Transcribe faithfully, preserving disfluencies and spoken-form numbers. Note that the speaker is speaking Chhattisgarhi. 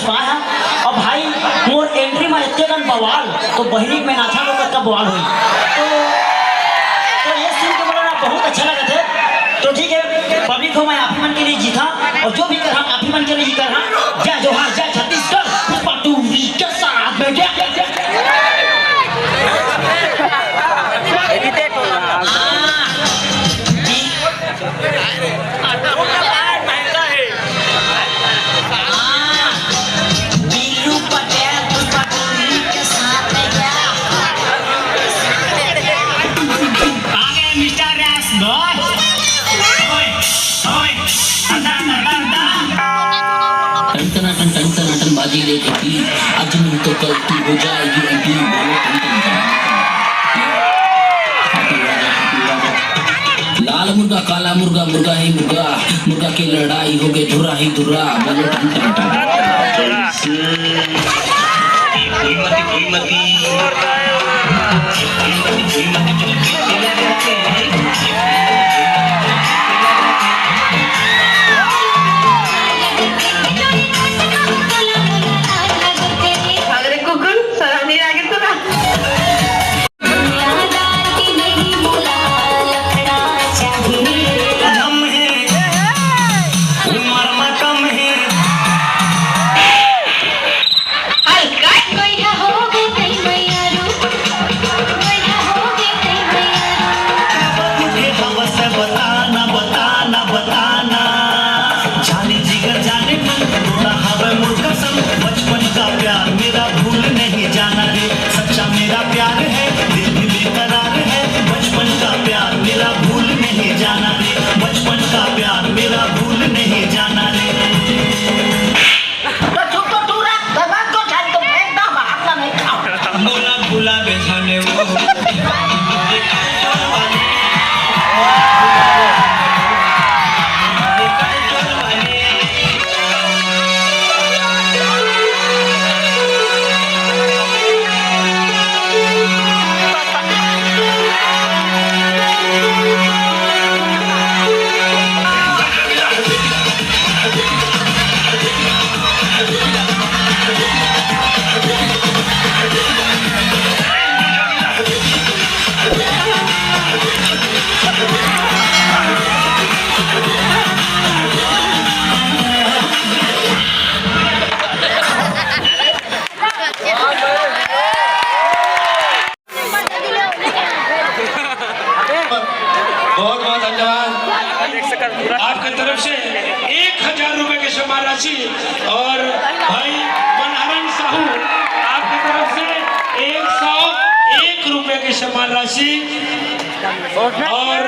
पाए हा। अब भाई, मोर entry में इतने कन बवाल, तो बहिनी में नाचा लोग का बवाल होई। तो, तो ये सुन के मोला ना बहुत अच्छा लगा थे। तो ठीक है, public हो, मैं आप ही मन के लिए जीता, और जो भी कर रहा, आप ही मन के लिए ही कर रहा। जय जोहार, जय छत्तीसगढ़, पुष्पा टू के साथ में जय। हाँ, बिल्लू पटेल पुष्पा टू के साथ में गया। आ गए मिस्टर राज बॉय। ओए, ओए, अंदर, अंदर, अंदर, अंदर। टन टनाटन, टन टनाटन बाजी रे घंटी, आज नहीं तो कल तू हो जाएगी आंटी, बोलो टन टन टन। लाल मुर्गा, काला मुर्गा, मुर्गा ही मुर्गा, मुर्गा की लड़ाई हो गई धुर्रा ही धुर्रा, बोलो टन टन टन। अरे कुकुर, सराहनीय आगे तो ना। तो चुप तो तू रह, दरबार को छान तो फेंक दो, बाहर का नहीं खाओ। बहुत बहुत धन्यवाद। आपके तरफ से एक हजार रुपए की सम्मान राशि और भाई मनहरन साहू, आपके तरफ से एक सौ एक रुपए की सम्मान राशि और